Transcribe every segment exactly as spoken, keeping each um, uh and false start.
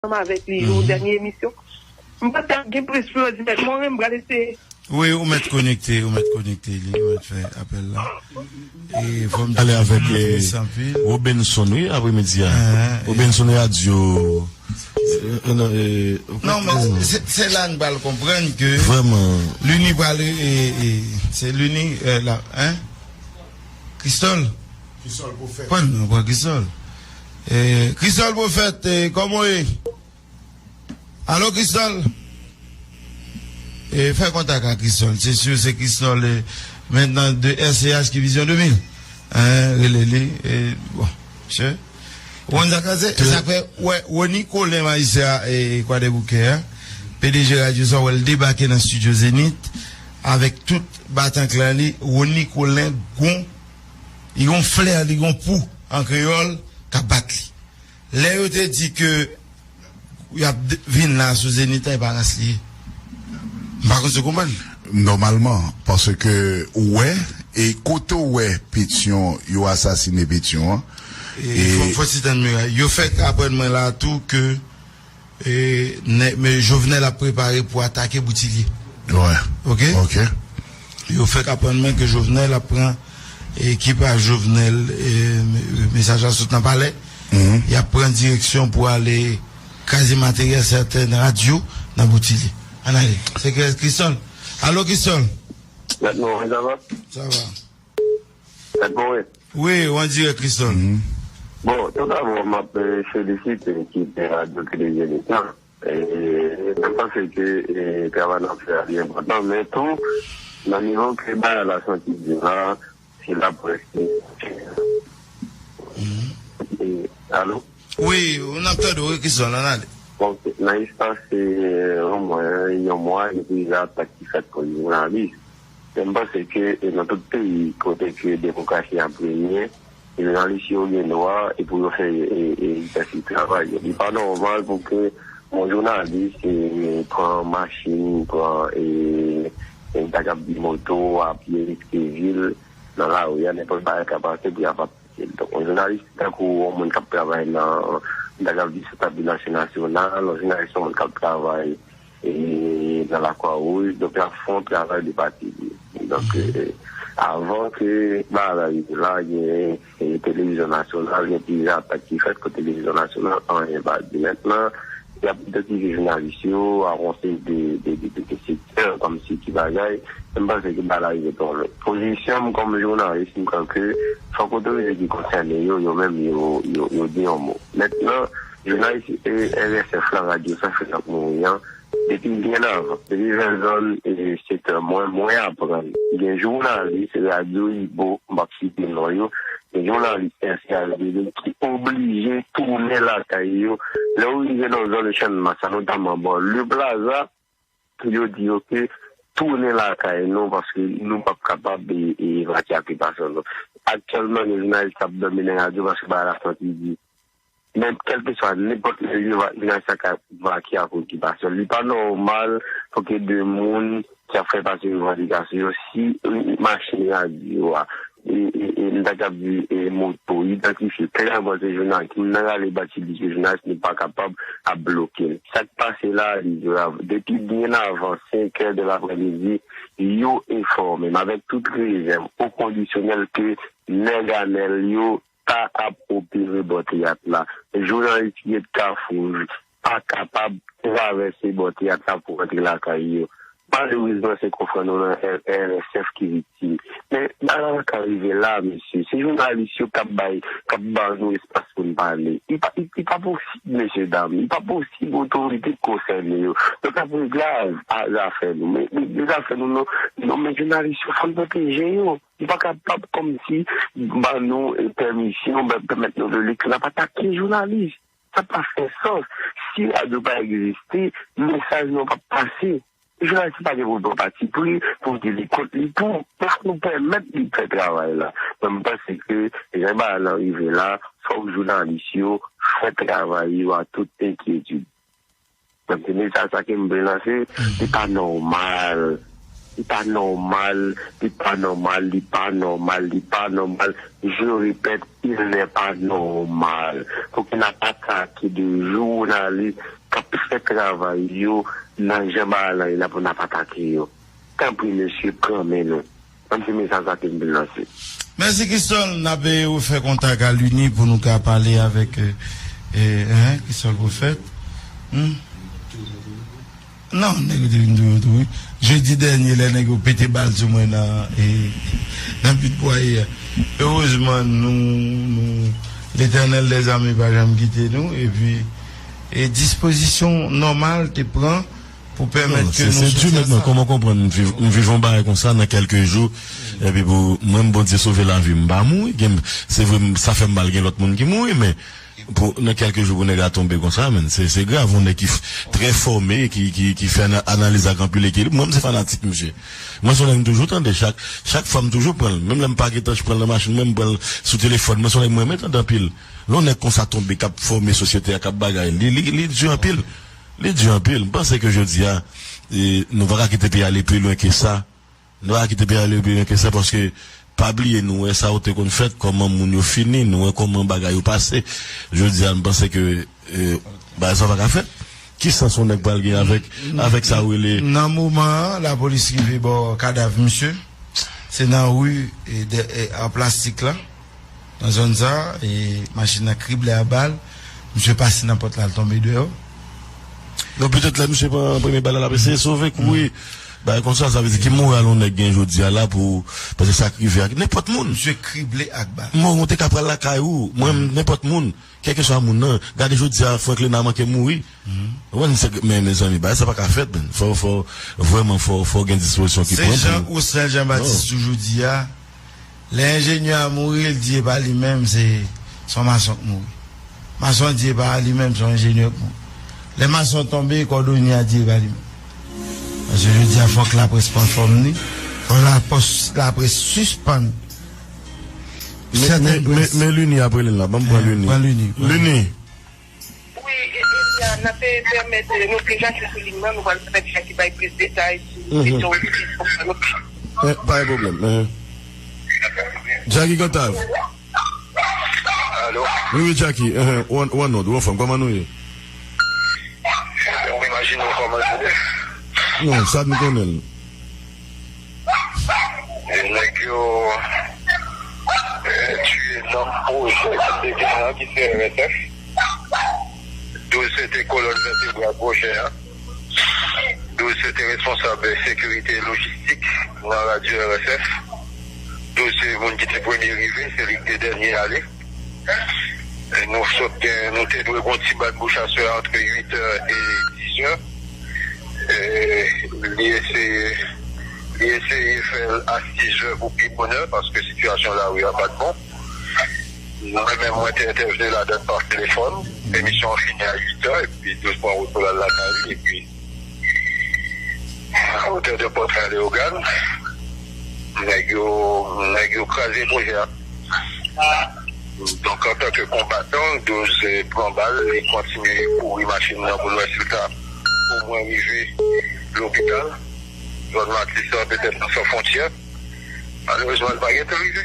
ansanm avèk li yon dènye emisyon. M panse ap gen plis pou yo di, men mwen menm, m pral eseye. Wi, ou mèt konekte, ou mèt konekte li, ou mèt fè apèl la. E fò m di ale avèk Robenson, wi, apremidi a. Robenson Radyo. Non, men se la n pral konprann ke Lini pral, se Lini la, hein? Kristòl? Kristòl Pwofèt. Pran non, pran Kristòl. Kristòl Pwofèt, kòman w ye? Alo, Kristòl? Fè kontak ak Kristòl. Se si se Kristòl, mentnan de S C H ki Vizyon de mil. Rele li. Bon, mesye. Ou konn sa k pase? Sa k fè, wè, Rony Colin, majistra Kwadèboukè a, P D G Radyo sa, wè l debake nan estidyo Zenith avèk tout batanklan li. Rony Colin gon, li gon flè, li gon pou an kreyòl k ap bat li. Lè yo te di ke y ap vin la sou Zenith la, e pa rans li ye. M pa konn si w konprann. Nòmalman, paske ou wè, e kote w wè Petyon, yo asasine Petyon an. E fò, fò ti tann miray. Yo fèk aprann mwen la tou ke e, nèg, men Jovenel ap prepare pou atake Boutilye. Wi. Ok? Ok. Yo fèk aprann mwen ke Jovenel ap pran ekipaj Jovenel, e, mesaj la sot nan palè. Y ap pran direksyon pou ale kraze materyèl sèten radyo nan Boutilye. Ann ale. Se Kristòl. Alo, Kristòl. Mèt mwen, sa va? Sa va. Mèt mwen, wi. Wi, ou an dirèk, Kristòl. Bon, tout dabò, m ap felisite ekip Radyo Televize Leta. Mwen panse ke travay n ap fè a li enpòtan, men tou, nan nivo ke bagay la santi di la, se laprès ki. Alo? Wi, n ap tande w, wi, Kristòl, ann ale. Bon, nan espas yon mwa, yon mwa, gen plizyè atak ki fèt kont jounalis. Men m panse ke nan tout peyi kote ke demokrasi a premye, jounalis yo gen dwa e pou yo fè egzèsis travay yo. Li pa nòmal pou ke yon jounalis pran machin, pran e m ta kab di moto, apye, riske vi l nan lari a, nenpòt bagay ka pase pou y ap atake l. Donk yon jounalis tankou yon moun k ap travay nan, m ta kab di sou Bilanse Nasyonal, yon jounalis se yon moun k ap travay e nan Lakwa Wouj, donk l ap fè yon travay de pati li. Donk, e, avan ke bagay la rive la, gen e, televizyon nasyonal, gen plizyè atak ki fèt kont televizyon nasyonal, anyen pa di. Mentnan, y ap idantifye jounalis yo ak yon seri de, de, de, de, de sektè, kòmsi ki bagay, men m panse ke bagay la rive twò lwen. Pozisyon m kòm jounalis, m kwè ke fòk otorite ki konsène yo, yo menm, yo, yo, yo di yon mo. Mentnan, jounalis e, R S F la, radyo sa fè l ap mouri an, depi byen avan, depi ven zòn e, sektè mwen, mwen aprann gen jounalis radyo Ibo, m p ap site non yo, gen jounalis R C H D ki oblije tounen lakay yo. Lè w rive nan zòn Channmas la, notaman bò Le Plaza, yo di yo ke tounen lakay nou paske nou p ap kapab e, e, evakye ak okipasyon nou. Aktyèlman, gen jounalis k ap dòmi nan radyo paske bagay la santi di. Men kèlkeswa nenpòt lè jounalis la ka evakye ak okipasyon. Li pa nòmal pou ke de moun ki ap fè pase revandikasyon yo, si machin radyo a, e, e, e, m ta kab di, e, moto, idantifye klèman se jounalis, moun nan rale bat sou li, se jounalis, nou pa kapab ap bloke l. Sa k pase la, li grav. Depi byen avan senkè de laprèmidi, yo enfòme m avèk tout rezèv, o kondisyonèl ke nèg a nèl yo pa ap opere bò teyat la. Jounalis ki ret Kafou pa kapab travèse bò teyat la pou rantre lakay yo. Malerezman, se konfrè nou nan R S F ki viktim. Men, bagay la ka rive la, mesye. Se jounalis yo k ap bay, k ap ba nou espas pou n pale. Li pa, li, li pa posib, mesye dam. Li pa posib otorite k konsène yo. Yo t ap regle a, a zafè nou. Men, men, men zafè nou, non, non, men jounalis yo, fò n pwoteje yo. Nou pa kapab kòmsi ban nou e, pèmisyon, ban, pèmèt nou de leksyon n ap atake jounalis. Sa pa fè sans. Si radyo pa egziste, mesaj nou p ap pase. Jounalis pa gen pou l pran patipri pou l di li kont li pou. Fòk nou pèmèt li fè travay la. Men m panse ke jan bagay la rive la, fòk jounalis yo fè travay yo a tout enkyetid. Donk, se mesaj sa ke m vle lanse, li pa nòmal. Li pa nòmal, li pa nòmal, li pa nòmal, li pa nòmal. Je répète, il n'est pas normal. Faut qu'il n'a pas attaqué de journaliste k ap fè travay yo nan jan bagay la ye la pou n ap atake yo. Tanpri, mesye, pran men nou. Mwen se mesaj sa ke m vin lanse. Mèsi, Kristòl. N ap, eh, refè kontak a Lini pou nou ka pale avèk, eh, eh, hein, Kristòl Pwofèt. Hmm? Non, nèg yo te vin touye w tou, wi. Jedi dènye, lè nèg yo pete bal sou mwen nan, eh, nan Pit Bwaye a. Erezman, nou, nou, Letènèl dèzame pa janm kite nou, epi, eh, dispozisyon nòmal te pran pou pèmèt ke nou soti ansanm. Non, se, se di mentnan, kòman konprann m viv, m viv yon bagay konsa nan kèlke jou, epi pou mwen, Bondye sove lavi m, m pa mouri, gen, se vre, m, sa fè m mal, gen lòt moun ki mouri, men pou, nan kèlke jou pou nèg la tonbe konsa, menn, se, se grav, yon nèg ki f-, trè fòme, ki, ki, ki fè ana-, analiz ak anpil ekilib, mwen, m se fanatik misye. Mwen, se yon nèg m toujou tande, chak, chak fwa m toujou pran l, menm lè m pa gentan, j pran l nan machin mwen, m pran l sou telefòn, mwen, se yon nèg mwen renmen tande anpil. Lè yon nèg konsa tonbe, k ap fòme sosyete a, k ap bagay, li, li, li di anpil. Li di anpil. M panse ke jodi a, e, nou pa ka kite peyi ale pi lwen ke sa. Nou pa ka kite peyi ale pi lwen ke sa, paske pa bliye nou wè sa yo te konn fèt, kòman moun yo fini, nou wè kòman bagay yo pase. Jodi a, m panse ke, e, bagay sa pa ka fèt. Ki sans yon nèg pral gen avèk, avèk sa yo rele. Nan moman an, lapolis rive bò kadav misye. Se nan ri, e, de, e, an plastik la. Nan zòn sa, e, machin nan krible a bal. Misye pase nan pòt la, l tonbe deyò. Donk, petèt lè misye pran premye bal la, l ap eseye sove, kouri. Bagay konsa, sa vle di ki moral yon nèg gen jodi a la pou, paske sa k rive ak nenpòt moun. Misye krible ak bal. Mwen, ou te ka pral lakay ou, mwen, nenpòt moun, kèlkeswa moun nan. Gade jodi a, Franklin a manke mouri. Ou konprann, se, men, mezanmi, bagay sa pa ka fèt, men. Fò, fò, vrèman, fò, fò gen dispozisyon ki pran pou. Se jan Roussel Jean Baptiste toujou di a, lè enjenyè a mouri, l di e pa li menm, se, se yon mason k mouri. Mason an di e pa li menm, se yon enjenyè k mouri. Lè mason tonbe, kòdonye a di e pa li menm. Paske jodi a, fòk laprès pran fòm li. Fòk laprès, laprès sispann. Men, sèten men, men, men Lini ap rele n la. Ban m pran Lini. Pran Lini, pran Lini. Lini. Wi, e, e, Elia, n ap pèmèt, e, nou te Jackie sou liy nan, nou pral pèmèt Jackie bay plis detay sou kesyon ou sezi konsa nou. Eh, pa gen pwoblèm. Eh. Jackie Cantave. Alo? Wi, wi, Jackie. Eh, eh, ou an, ou an nòd, ou anfòm, kòman nou ye? Ou imajine w kòman nou ye? Non, sa nou konnen l. E nèg yo, eh, tiye nonm pwojè ki te genyen an, ki se R S F. Douz se te kolòn vètebral pwojè a. Douz se te responsab sekirite lojistik nan radyo R S F. Douz se moun ki te premye rive, se li ki te dènye ale. E nou sot gen, nou te dwe gon ti bat bouch aswè a antre uit è e diz è. E li eseye, li eseye fè l a siz è pou pi bonè, paske sitiyasyon lari a pa t bon. Mwen menm, mwen te entèvni ladan pa telefòn. Emisyon an fini a uit è, epi douz pran wout pou l al lakay li, epi a otè de Pòtrè Leyogàn, nèg yo, nèg yo kraze pwojè a. Donk, antanke konbatan, douz pran bal, li kontinye kouri machin nan pou l wè si l ka omwen rive lopital. Zòn Matis la, petèt nan San Fwontyè. Malerezman, li pa gentan rive.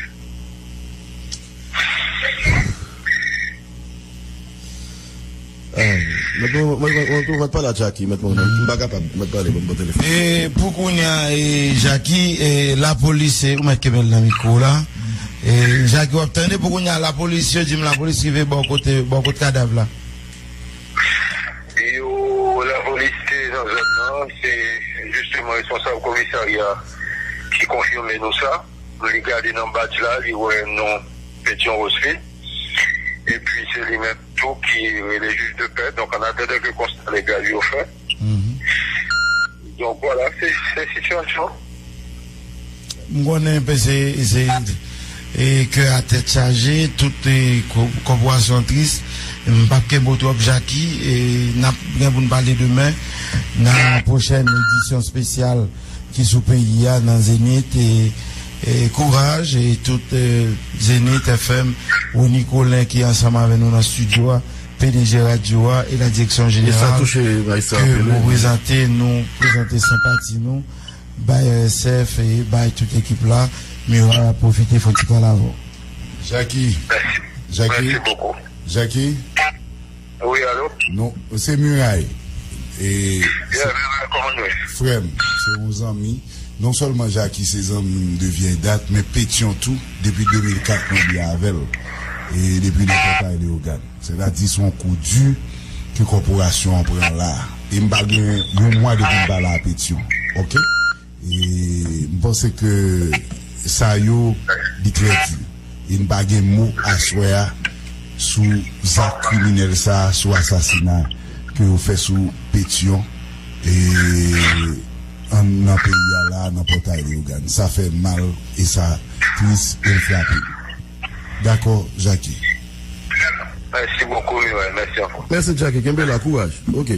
Mèt mwen, mwen, mwen, mwen, mwen pale a Jackie, mèt mwen, m pa kapab, mèt pale, ban m pran telefòn. E pou kounye a, e, Jackie, e, lapolis, e, ou mèt kenbe l nan mikwo la. E, Jackie, w ap tande, pou kounye a, lapolis, yo di m lapolis rive bò kote, bò kot kadav la. Yo, lapolis te nan zòn nan, se jisteman responsab komisarya ki konfime nou sa. Li gade nan badj la, li wè non Petion Rose li. Epi se li menm tou ki rele jij de pè. Donk, an atandan ke konsta legal yo fè. Donk, vwala, se, se sitiyasyon. M konnen pe se, se, e, kè a tèt chaje, tout, e, ko-, kòporasyon tris. M p ap kenbe w twòp, Jackie, e n ap gen pou n pale demen nan pwochèn edisyon espesyal ki sou peyi a nan Zenith, e, e kouraj, e tout, e, Zenith F M, Rony Colin ki ansanm avè nou nan estidyo a, P D G radyo a e la direksyon jeneral ke nou prezante, nou prezante senpati nou Bay E S F e bay tout ekip la. Miray ap pwofite fè yon ti pale avè w. Jackie. Jackie. Jackie. Wi, alo? Non, se Miray. E Yeah, Miray, kòman nou ye? Frè m, se yon zanmi. Non sèlman Jackie se zanmi m de vyèy dat, men Petyon tou, depi de mil kat mwen byen avè l. E depi nan Pòtay Leyogàn. Sètadi se yon kou di ke kòporasyon an pran la. E m pa gen yon mwa depi m pa la a Petyon. Oke? E m panse ke sa yo li trè di. E n pa gen mo aswè a sou zak kriminèl sa a, sou asasina ke yo fè sou Petyon e an nan peyi a la nan Pòtay Leyogàn. Sa fè mal e sa tris e l frape m. Dakò, Jackie. Mèsi bokou, Miray. Mèsi ankò. Mèsi Jackie, kenbe la, kouraj. Oke.